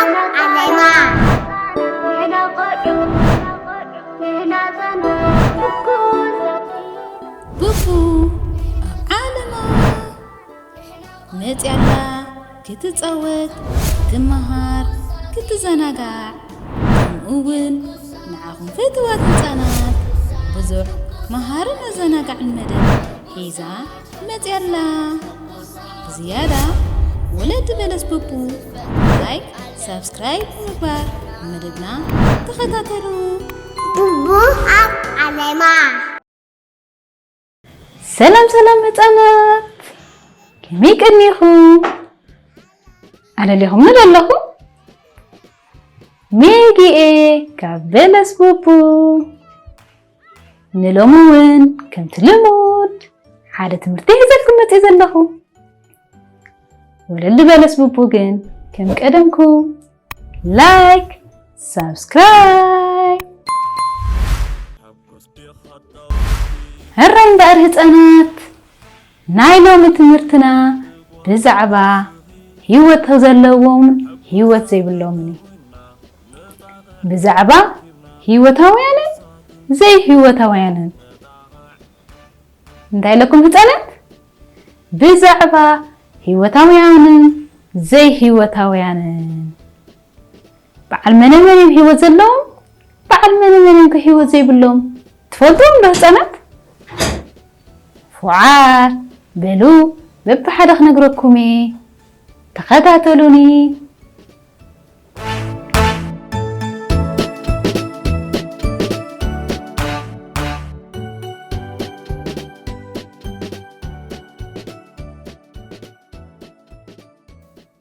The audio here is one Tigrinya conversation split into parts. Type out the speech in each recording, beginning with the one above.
ዓለማ። ቡቡ ኣብ ዓለማ መፅያላ ክትፃወት፣ ክትመሃር፣ ክትዘናጋዕ፣ ከምኡ እውን ንዓኹም ፍትዋት ህፃናት ብዙሕ መሃርን ኣዘናጋዕን መደብ ሒዛ መፅያላ። ብዝያዳ ወለዲ በለስ ቡቡ ላይክ፣ ሳብስክራይብ ብምግባር መደብና ተኸታተሉ። ቡቡ ኣብ ዓለማ። ሰላም ሰላም ህፃናት፣ ከመይ ቀኒኹም? ኣለሊኹምኒ ዶ ኣለኹም? ሜጊኤ ካብ በለስ ቡቡ። ንሎሚ እውን ከምቲ ልሙድ ሓደ ትምህርቲ ሒዘልኩም መፅእ ዘለኹ። ወለዲ በለስ ቡቡ ግን ከም ቀደምኩም ላይክ፣ ሳብስክራይብ። ሕራይ እምበኣር ህፃናት፣ ናይ ሎሚ ትምህርትና ብዛዕባ ህይወት ዘለዎምን ህይወት ዘይብሎምን እዩ። ብዛዕባ ህይወታውያንን ዘይህይወታውያንን። እንታይ ኢለኩም ህፃናት? ብዛዕባ ህይወታውያንን ዘይህይወታውያንን። በዓል መነ መን እዮም ህይወት ዘለዎም? በዓል መነ መን እዮም ከ ህይወት ዘይብሎም? ትፈልጡዎም ዶ ህፃናት? ፉዓት በሉ፣ በብሓደ ክነግረኩም እየ። ተኸታተሉኒ።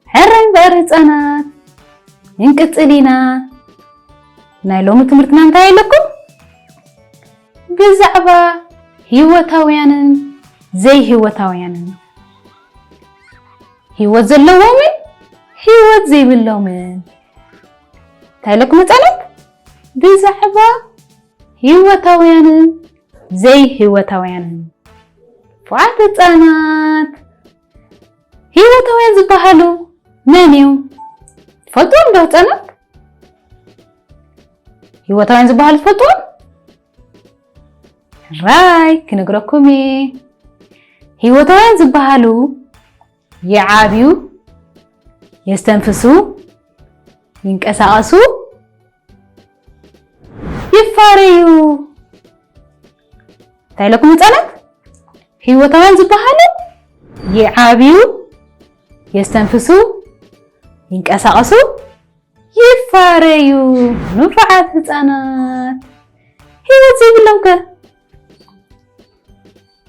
ሕራይ እምበኣር ህፃናት፣ ክንቅፅል ኢና። ናይ ሎሚ ትምህርትና እንታይ ኣለኩም? ብዛዕባ ህይወታውያንን ዘይህይወታውያንን፣ ህይወት ዘለዎምን ህይወት ዘይብሎምን። እንታይ ኣለኩም ህፃናት? ብዛዕባ ህይወታውያንን ዘይህይወታውያንን። ፉዓት ህፃናት፣ ህይወታውያን ዝበሃሉ መን እዮም? ትፈልጡዎም ዶ ህፃናት? ህይወታውያን ዝበሃሉ ትፈልጡዎም? ሕራይ ክነግረኩም እየ። ህይወታውያን ዝበሃሉ ይዓብዩ፣ የስተንፍሱ፣ ይንቀሳቐሱ፣ ይፋረዩ። እንታይ ኢለኩም ህፃናት? ህይወታውያን ዝበሃሉ ይዓብዩ፣ የስተንፍሱ፣ ይንቀሳቐሱ፣ ይፋረዩ። ንፉዓት ህፃናት። ህይወት ዘይብሎም ከ?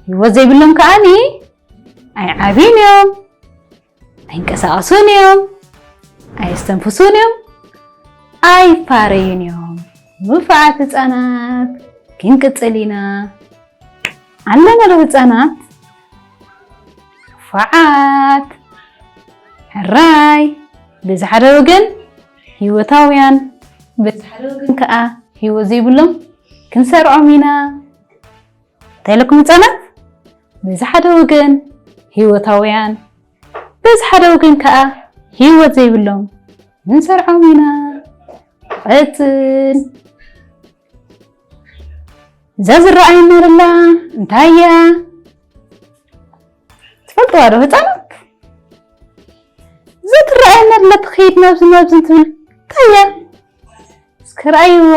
ህይወት ዘይብሎም ከኣኒ ኣይዓብዩን እዮም፣ ኣይንቀሳቐሱን እዮም፣ ኣየስተንፍሱን እዮም፣ ኣይፋረዩን እዮም። ንፉዓት ህፃናት፣ ክንቅፅል ኢና። ኣለና ዶ ህፃናት? ንፉዓት። ሕራይ። በዚ ሓደ ወገን ህይወታውያን፣ በዚ ሓደ ወገን ከዓ ህይወት ዘይብሎም ክንሰርዖም ኢና። እንታይ ኢለኩም ህፃናት? በዚ ሓደ ወገን ህይወታውያን፣ በዚ ሓደ ወገን ከዓ ህይወት ዘይብሎም ክንሰርዖም ኢና። ንቐፅል። እዛ ዝረኣየና ዘላ እንታይ እያ? ትፈልጥዋ ዶ ህፃናት? እዛ ትረኣየና ዘላ ትኸይድ ናብዚ ናብዚ እንትብል እንታይ እያ? እስከ ረኣይዋ።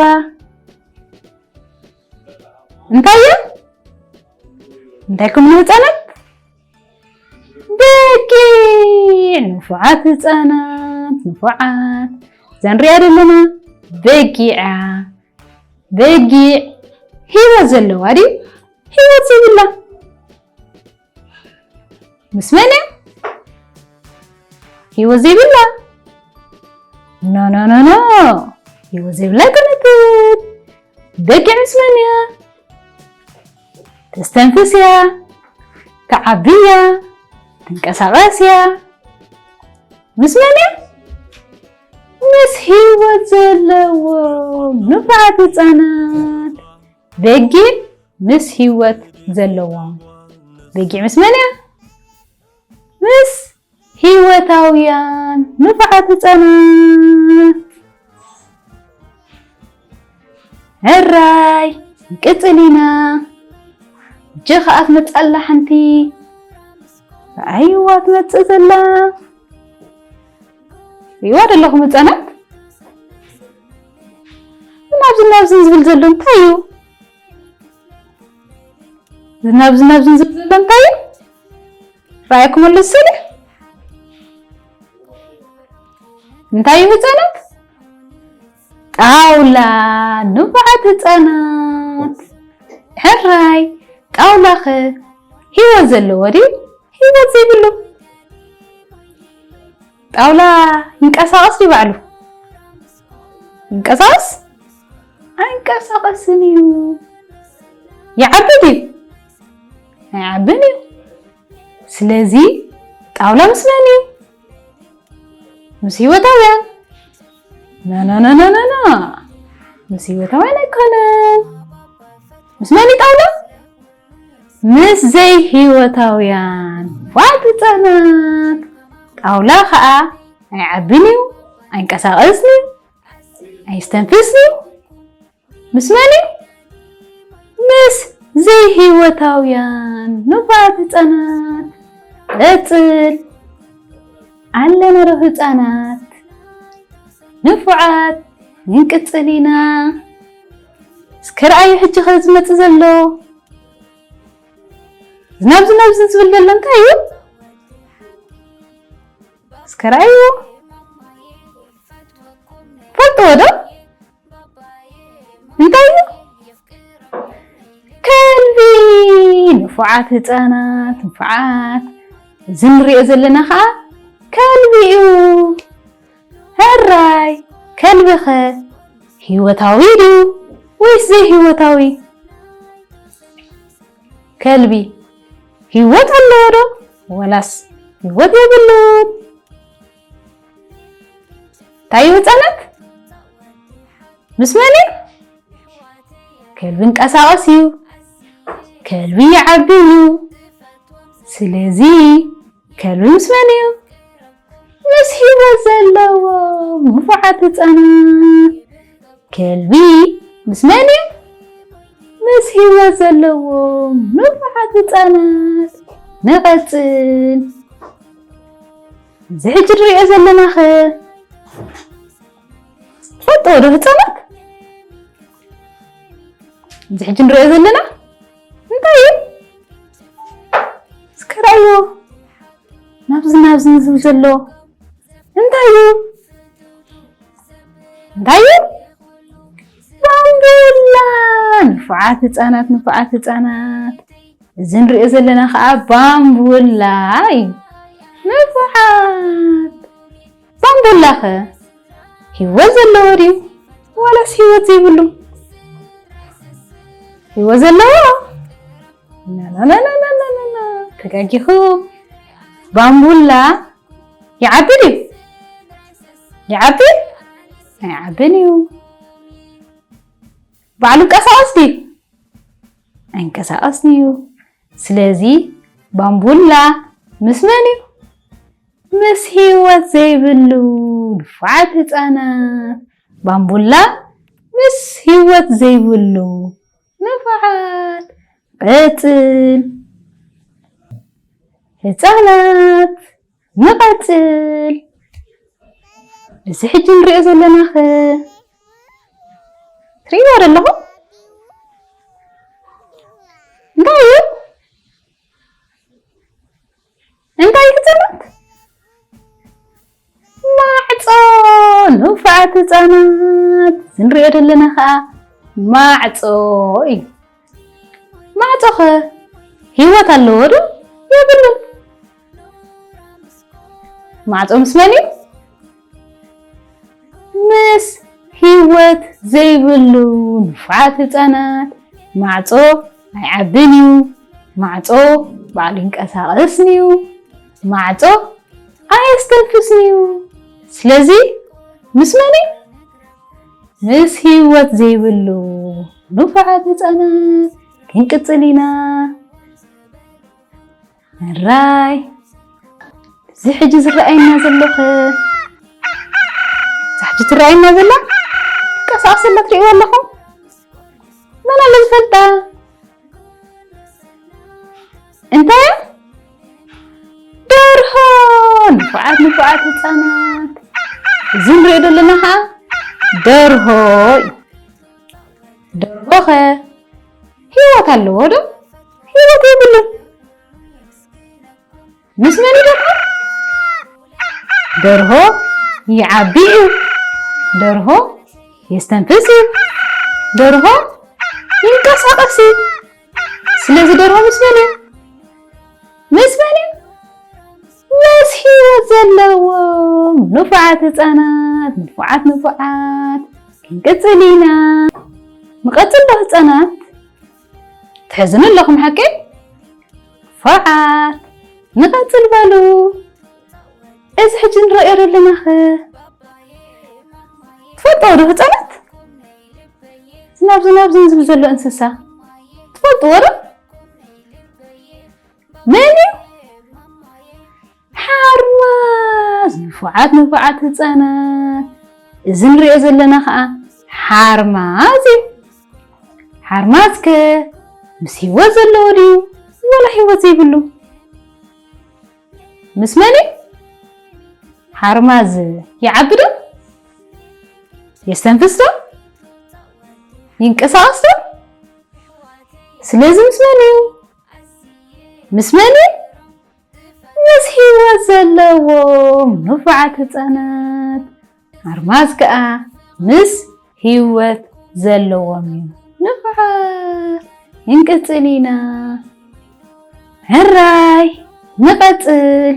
እንታይ እያ? እንታይ ኢልኩም ህፃናት? በጊዕ። ንፉዓት ህፃናት፣ ንፉዓት። እዛ ንሪኣ ዘለና በጊዕ እያ። በጊዕ ህይወት ዘለዋ ድዩ? ህይወት ዘይብላ? ምስ መን እያ? ህይወት ዘይብላ? ኖ፣ ኖ፣ ኖ፣ ኖ። ህይወት ዘይብላ ኣይኮነትን። በጊዕ ምስ መን እያ? ተስተንፍስ እያ፣ ትዓቢ እያ፣ ትንቀሳቐስ እያ። ምስ መን እያ? ምስ ህይወት ዘለዎም ንፉዓት ህፃናት። በጊዕ ምስ ህይወት ዘለዎም። በጊዕ ምስ መን እያ? ምስ ህይወታውያን ንፉዓት ህፃናት። ሕራይ፣ ንቅጽል ኢና። እጀ ኸኣ ትመጽእ ኣላ ሓንቲ። ረኣይዋ ትመጽእ ዘላ። ርእይዋ ዶ ኣለኹም ህጻናት? ናብዚ ናብዝን ዝብል ዘሎ እንታይ እዩ? ናብዚ ናብዝን ዝብል ዘሎ እንታይ እዩ? ረኣይኩም ኣሎ ስእሊ? እንታይ እዩ ህጻናት? ጣውላ፣ ንፉዓት ህጻናት። ሕራይ፣ ጣውላኸ ህይወት ዘለዎ ድዩ? ህይወት ዘይብሉ። ጣውላ ይንቀሳቐስ ድዩ ባዕሉ? ይንቀሳቐስ? ኣይንቀሳቐስን እዩ። ይዓቢ ድዩ? ኣይዓብን እዩ። ስለዚ ጣውላ ምስ መን እዩ? ምስ ህይወታውያን። ናናናናናና፣ ምስ ህይወታውያን ኣይኮነን። ምስ መን እዩ ጣውላ? ምስ ዘይህይወታውያን። ፋጥ ህጻናት። ጣውላ ኸኣ ኣይዓብን እዩ፣ ኣይንቀሳቐስን እዩ፣ ኣይስተንፍስን እዩ። ምስ መን እዩ? ምስ ዘይህይወታውያን። ንፉዓት ህጻናት። ቀጽል። ኣለና ዶ ህጻናት? ንፉዓት። ክንቅጽል ኢና። እስከ ረኣዩ ሕጂ ኸ ዝመጽእ ዘሎ። ናብዚ ናብዚ ዝብል ዘሎ እንታይ እዩ? እስከ ረኣዩ። ፈልጥዎ ዶ? እንታይ እዩ? ከልቢ። ንፉዓት ህጻናት፣ ንፉዓት። እዚ ንሪኦ ዘለና ኸኣ ከልቢ እዩ። ሕራይ፣ ከልቢ ኸ ህይወታዊ ድዩ ወይስ ዘይህይወታዊ? ከልቢ ህይወት ኣለዎ ዶ ወላስ ህይወት የብሉን? እንታይ እዩ ህጻናት? ምስ መን እዩ? ከልቢ እንቀሳቐስ እዩ። ከልቢ ይዓቢ እዩ። ስለዚ ከልቢ ምስ መን እዩ? ምስ ህይወት ዘለዎም ንፉዓት ህጻናት። ከልቢ ምስ መን እዩ? ምስ ህይወት ዘለዎም ንፉዓት ህጻናት። ንቐጽል። እዚ ሕጂ ንሪኦ ዘለናኸ? ትፈልጥዎ ዶ ህጻናት? እዚ ሕጂ ንሪኦ ዘለና እንታይ እዩ? እስከ ረኣይዎ። ናብዚ ናብዚ ዝብል ዘሎ እንታይ እዩ? እንታይ እዩ? ባምቡላ። ንፉዓት ህጻናት፣ ንፉዓት ህጻናት። እዚ ንሪኦ ዘለና ኸኣ ባምቡላ እዩ። ንፉዓት። ባምቡላ ኸ ህይወት ዘለዎ ድዩ ዋላስ ህይወት ዘይብሉ? ህይወት ዘለዎ። ናናናናናናና። ተጋጊኹም። ባምቡላ ይዓቢ ድዩ? ይዓቢ? ኣይዓብን እዩ። ባዕሉ ቀሳቐስ ድዩ? ኣይንቀሳቐስን እዩ። ስለዚ ባምቡላ ምስ መን እዩ? ምስ ህይወት ዘይብሉ ንፉዓት ህጻናት። ባምቡላ ምስ ህይወት ዘይብሉ ንፉዓት። ቀጽል። ህጻናት፣ ንቐጽል። እዚ ሕጂ ንሪኦ ዘለናኸ? ትርእይዎ ዶ ኣለኹም? እንታይ እዩ? እንታይ እዩ ህጻናት? ማዕጾ። ንፉዓት ህጻናት፣ እዚ ንሪኦ ዘለና ኸኣ ማዕጾ እዩ። ማዕጾኸ ህይወት ኣለዎ ዶ የብሉን? ማዕጾ ምስ መን እዩ? ምስ ህይወት ዘይብሉ ንፉዓት ህጻናት። ማዕጾ ኣይዓብን እዩ። ማዕጾ ባዕሉ ይንቀሳቐስን እዩ። ማዕጾ ኣየስተንፍስን እዩ። ስለዚ ምስ መን እዩ? ምስ ህይወት ዘይብሉ ንፉዓት ህጻናት ክንቅጽል ኢና። ሕራይ። እዚ ሕጂ ዝረኣየና ዘሎ ኸ? እዚ ሕጂ ትረኣየና ዘላ ቀሳቕስ ዘላ ትርእይዋ ኣለኹም? መን ኣሎ ዝፈልጣ? እንታይ እያ? ደርሆ! ንፉዓት ንፉዓት ህፃናት፣ እዚ ንሪኦ ዘለና ከዓ ደርሆ እዩ። ደርሆ ኸ ህይወት ኣለዎ ዶ? ህይወት የብሉን። ምስ መን ይደርሆ? ደርሆ ይዓቢ እዩ። ደርሆ የስተንፍስ እዩ። ደርሆ ይንቀሳቐስ እዩ። ስለዚ ደርሆ ምስ መን እዩ? ምስ መን እዩ? ምስ ህይወት ዘለዎም ንፉዓት ህፃናት፣ ንፉዓት ንፉዓት ክንቅፅል ኢና። ንቐፅል ዶ ህፃናት? ትሕዝኑ ኣለኹም ሓቀይ? ንፉዓት ንቐፅል በሉ። እዚ ሕጂ ንረእዮ ዘለና ኸ ትፈልጥዎ ዶ ህፃናት? ዝናብ ዝናብ ዝንዝብ ዘሎ እንስሳ ትፈልጥዎ ዶ? መን እዩ? ሓርማዝ። ንፉዓት ንፉዓት ህፃናት፣ እዚ ንሪኦ ዘለና ከዓ ሓርማዝ እዩ። ሓርማዝ ከ ምስ ህይወት ዘለዎ ድዩ ወላ ህይወት ዘይብሉ? ምስ መን እዩ? ሓርማዝ ይዓቢ ዶ? የስተንፍስ ዶ? ይንቀሳቐስ ዶ? ስለዚ ምስ መን እዩ? ምስ መን እዩ? ምስ ህይወት ዘለዎም ንፉዓት ህፃናት። ሓርማዝ ከዓ ምስ ህይወት ዘለዎም እዩ። ንፉዓት። ክንቅፅል ኢና። ሕራይ ንቐፅል።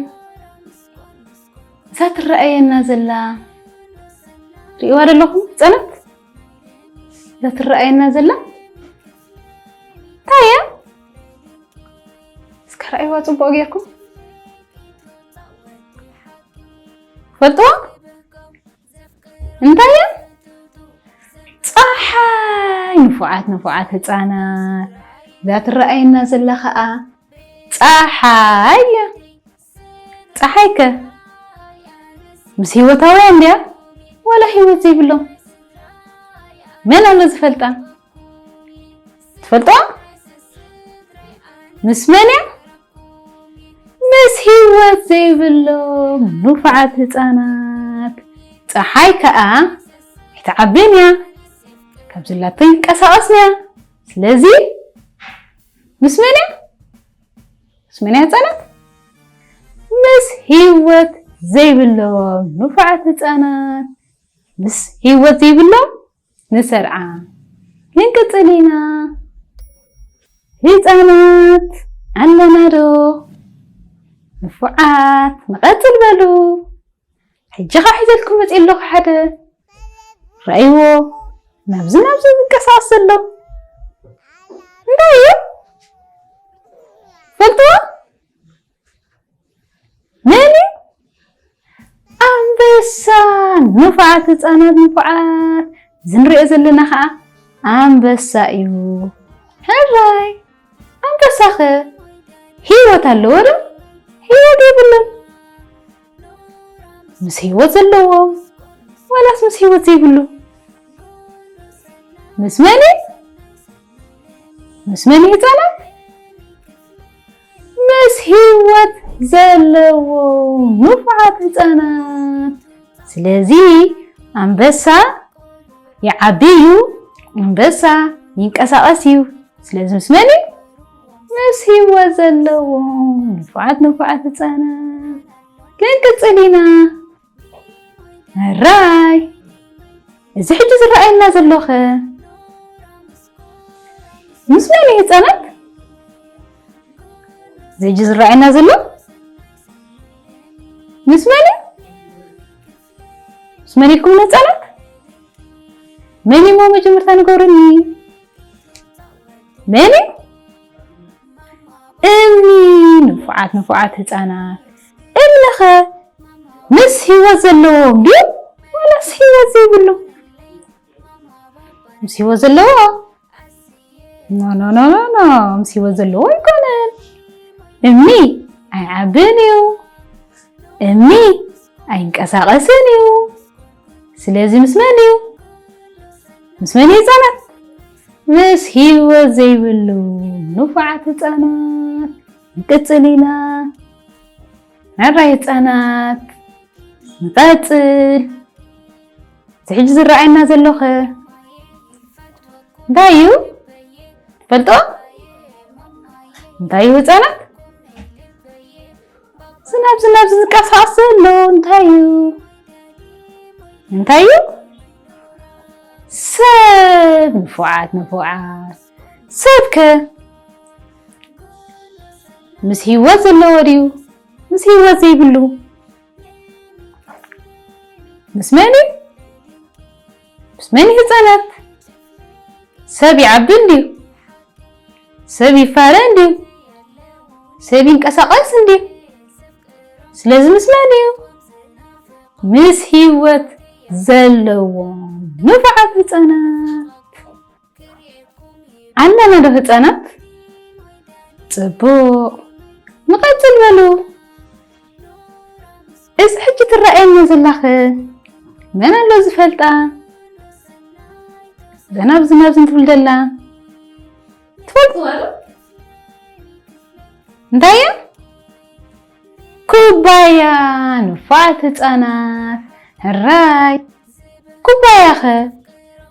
እዛ ትረኣየና ዘላ ርእይዋ ዘለኹም ህፃናት? እዛ ትረኣየና ዘላ እንታይ እያ? እስከ ረኣይዋ ፅቡቕ ጌርኩም። ፈልጥዋ? እንታይ እያ? ፀሓይ። ንፉዓት ንፉዓት ህፃናት፣ እዛ ትረኣየና ዘላ ኸዓ ፀሓይ እያ። ፀሓይ ከ ምስ ህይወታውያን ድያ ዋላ ህይወት ዘይብሎም? መን ኣሎ ዝፈልጣ? ትፈልጥዋ? ምስ መን እያ? ምስ ህይወት ዘይብሎም ንፉዓት ህፃናት። ፀሓይ ከዓ ኣይትዓብን እያ፣ ካብ ዘላቶ ይንቀሳቐስን እያ። ስለዚ ምስ መን እያ? ምስ መን እያ ህፃናት? ምስ ህይወት ዘይብሎም ንፉዓት ህፃናት። ምስ ህይወት ዘይብሎም ንሰርዓ። ክንቅፅል ኢና። ህፃናት ኣለና ዶ? ንፉዓት ንቐፅል በሉ። ሕጂ ኸዓ ሒዘልኩም መፂእ ኣለኹ ሓደ። ረኣይዎ፣ ናብዚ ናብዚ ዝንቀሳቐስ ዘሎ እንታይ እዩ? ፈልጥዎ? መን እዩ? ኣንበሳ። ንፉዓት ህፃናት፣ ንፉዓት። እዚ ንሪኦ ዘለና ኸዓ ኣንበሳ እዩ። ሕራይ። ኣንበሳ ኸ ህይወት ኣለዎ ዶ? ህይወት የብሉን። ምስ ህይወት ዘለዎ ዋላስ ምስ ህይወት ዘይብሉ? ምስ መን እዩ? ምስ መን እዩ ህፃናት? ምስ ህይወት ዘለዎ ንፉዓት ህፃናት። ስለዚ ኣንበሳ ይዓቢ እዩ፣ ኣንበሳ ይንቀሳቐስ እዩ። ስለዚ ምስ መን እዩ? ምስ ህይወት ዘለዎም ንፉዓት ንፉዓት ህፃናት። ክንቅፅል ኢና። ሕራይ። እዚ ሕጂ ዝረኣየና ዘሎ ኸ ምስ መን እዩ ህፃናት? እዚ ሕጂ ዝረኣየና ዘሎ ምስ መን እዩ? ምስ መን ኢልኩም ህፃናት? መን እዩ እሞ መጀመርታ ንገሩኒ? መን እዩ? እምኒ። ንፉዓት ንፉዓት ህፃናት። እምኒ ኸ ምስ ህይወት ዘለዎ ድዩ ዋላስ ህይወት ዘይብሉ? ምስ ህይወት ዘለዎ። ኖ ኖ ኖ ኖ ኖ፣ ምስ ህይወት ዘለዎ ኣይኮነን። እምኒ ኣይዓብን እዩ። እምኒ ኣይንቀሳቐስን እዩ። ስለዚ ምስ መን እዩ? ምስ መን እዩ ህፃናት? ምስ ህይወት ዘይብሉ ንፉዓት ህፃናት። ንቅፅል ኢና። ሕራይ ህፃናት፣ ንቀፅል። እዚ ሕጂ ዝረኣየና ዘሎ ኸ እንታይ እዩ? ትፈልጦ? እንታይ እዩ ህፃናት? ዝናብ ዝናብ ዝንቀሳቐስ ዘሎ እንታይ እዩ? እንታይ እዩ? ሰብ። ንፉዓት ንፉዓት። ሰብ ከ ምስ ህይወት ዘለዎ ድዩ? ምስ ህይወት ዘይብሉ? ምስ መን እዩ? ምስ መን እዩ ህፃናት? ሰብ ይዓቢ እንድዩ? ሰብ ይፋረ እንድዩ? ሰብ ይንቀሳቐስ እንድዩ? ስለዚ ምስ መን እዩ? ምስ ህይወት ዘለዎም ንፉዓት ህፃናት። ኣለና ዶ ህፃናት? ፅቡቕ። ንቐፅል በሉ። እዚ ሕጂ ትረኣየና ዘላኸ መን ኣሎ ዝፈልጣ? ዘናብ ዝናብ ዝንትብል ዘላ ትፈልጥዋ ዶ? እንታይ እያ? ኩባያ። ንፉዓት ህፃናት። ሕራይ። ኩባያ ኸ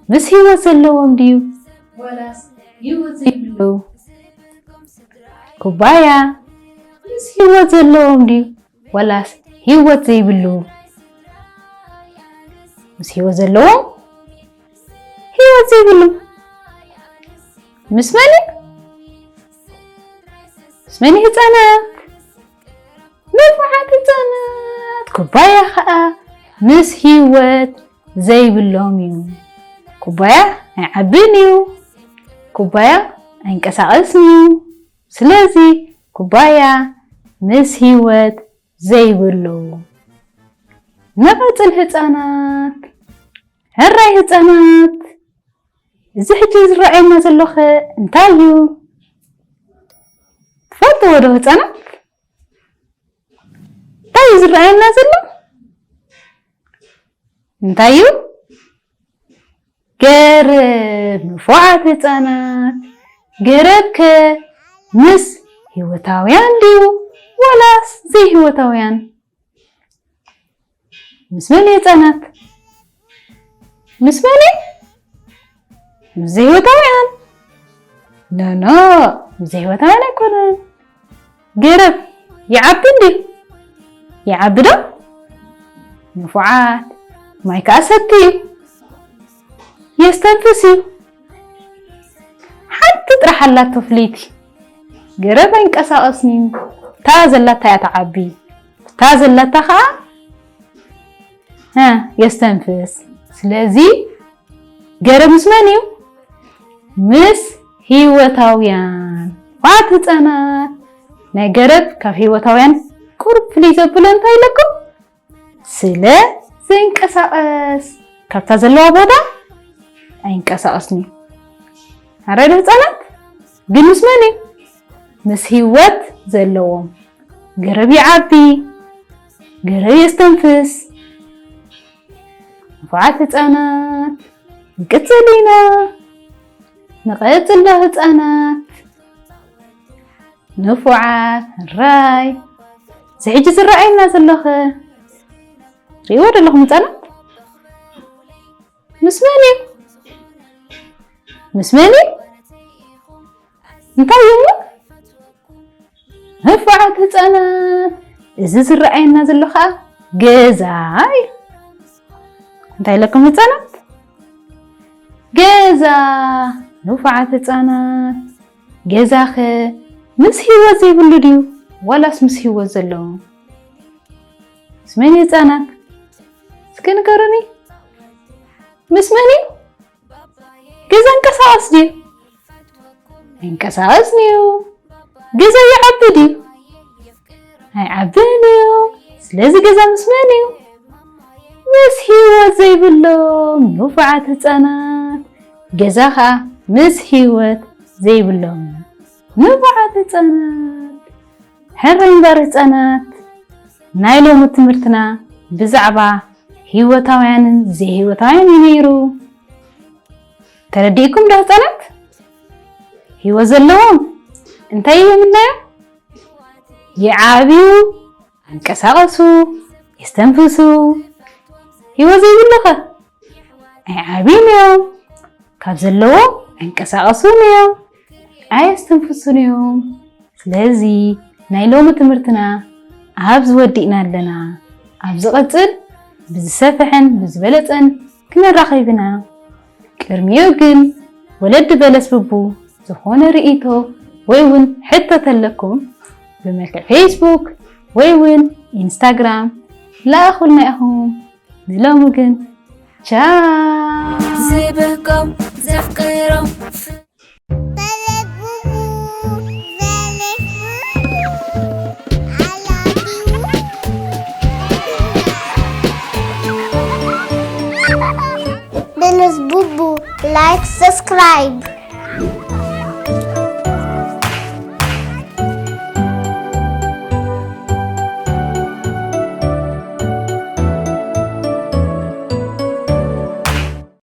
ምስ ህይወት ዘለዎም ድዩ? ዋላስ ህይወት ዘይብሉ? ኩባያ ምስ ህይወት ዘለዎም ድዩ? ዋላስ ህይወት ዘይብሉ? ምስ ህይወት ዘለዎም፣ ህይወት ዘይብሉ። ምስ መን እዩ? ምስ መን እዩ ህፃናት? ንፉዓት ህፃናት። ኩባያ ኸዓ ምስ ህይወት ዘይብሎም እዩ። ኩባያ ኣይዓብን እዩ። ኩባያ ኣይንቀሳቐስን እዩ። ስለዚ ኩባያ ምስ ህይወት ዘይብሉ። ንቐፅል ህፃናት። ሕራይ ህፃናት። እዚ ሕጂ ዝረኣየና ዘሎ ኸ እንታይ እዩ? ትፈልጥዎ ዶ ህፃናት? እንታይ እዩ ዝረኣየና ዘሎ? እንታይ እዩ? ገረብ። ንፉዓት ህፃናት። ገረብ ከ ምስ ህይወታውያን ድዩ ዋላስ ዘይህይወታውያን? ምስ መን እዩ ህፃናት? ምስ መን እዩ? ምስ ዘይህይወታውያን። ኖ ኖ፣ ምስ ዘይህይወታውያን ኣይኮነን። ገረብ ይዓቢ እንድዩ? ይዓቢ ዶ? ንፉዓት። ማይ ከዓ ሰቲ እዩ። የስተንፍስ እዩ። ሓንቲ ጥራሕ ኣላቶ ፍልይቲ። ገረብ ኣይንቀሳቐስን እዩ። እታ ዘላታ እያ ትዓቢ። እታ ዘላታ ከዓ እ፣ የስተንፍስ። ስለዚ ገረብ ምስ መን እዩ? ምስ ህይወታውያን። ንፉዓት ህፃናት። ናይ ገረብ ካብ ህይወታውያን ቁሩብ ፍልይ ዘብሎ እንታይ ኢለኩም? ስለ ዘይንቀሳቐስ። ካብታ ዘለዋ ቦታ ኣይንቀሳቐስን እዩ። ኣረ ዶ ህፃናት? ግን ምስ መን እዩ? ምስ ህይወት ዘለዎም። ገረብ ይዓቢ፣ ገረብ የስተንፍስ። ንፉዓት ህፃናት፣ ንቅፅል ኢና። ንቐፅል ዶ ህፃናት? ንፉዓት፣ ሕራይ። እዚ ሕጂ ዝረኣየና ዘሎ ኸ? ሪእዎ ዶ ኣለኹም ህፃናት? ምስ መን እዩ? ምስ መን እዩ? እንታይ እዩ እሞ? ንፉዓት ህፃናት፣ እዚ ዝረኣየና ዘሎ ኸዓ ገዛ እዩ። እንታይ ኢለኩም ህፃናት? ገዛ። ንፉዓት ህፃናት፣ ገዛ ኸ ምስ ህይወት ዘይብሉ ድዩ ዋላስ ምስ ህይወት ዘለዎ? ምስ መን እዩ ህፃናት? እስኪ ንገሩኒ። ምስ መን እዩ? ገዛ እንቀሳቐስ ድዩ? ኣይንቀሳቐስን እዩ። ገዛ ይዓቢ ድዩ? ኣይዓብን እዩ። ስለዚ ገዛ ምስ መን እዩ? ምስ ህይወት ዘይብሎም ንፉዓት ህፃናት። ገዛ ኸዓ ምስ ህይወት ዘይብሎም ንፉዓት ህፃናት። ሕራይ እምበር ህፃናት፣ ናይ ሎሚ ትምህርትና ብዛዕባ ህይወታውያንን ዘይህይወታውያን እዩ ነይሩ። ተረዲእኩም ዶ ህፃናት? ህይወት ዘለዎም እንታይ እዮም እናዮም? ይዓብዩ፣ ይንቀሳቐሱ፣ የስተንፍሱ። ህይወት ዘይብሉ ኸ? ኣይዓብዩን እዮም። ካብ ዘለዎም ኣይንቀሳቐሱን እዮም፣ ኣየስተንፍሱን እዮም። ስለዚ ናይ ሎሚ ትምህርትና ኣብዚ ወዲእና ኣለና። ኣብ ዝቐጽል ብዝሰፍሐን ብዝበለጸን ክነራኸብ ኢና። ቅድሚኡ ግን ወለዲ በለስ ብቡ ዝኾነ ርእይቶ ወይ እውን ሕቶ ተለኩም ብመልክዕ ፌስቡክ ወይ እውን ኢንስታግራም ለኣኹልና ኢኹም። ንሎሚ ግን ቻው። ዝብህጎም ዘፍቅሮም በለስ ቡቡ like subscribe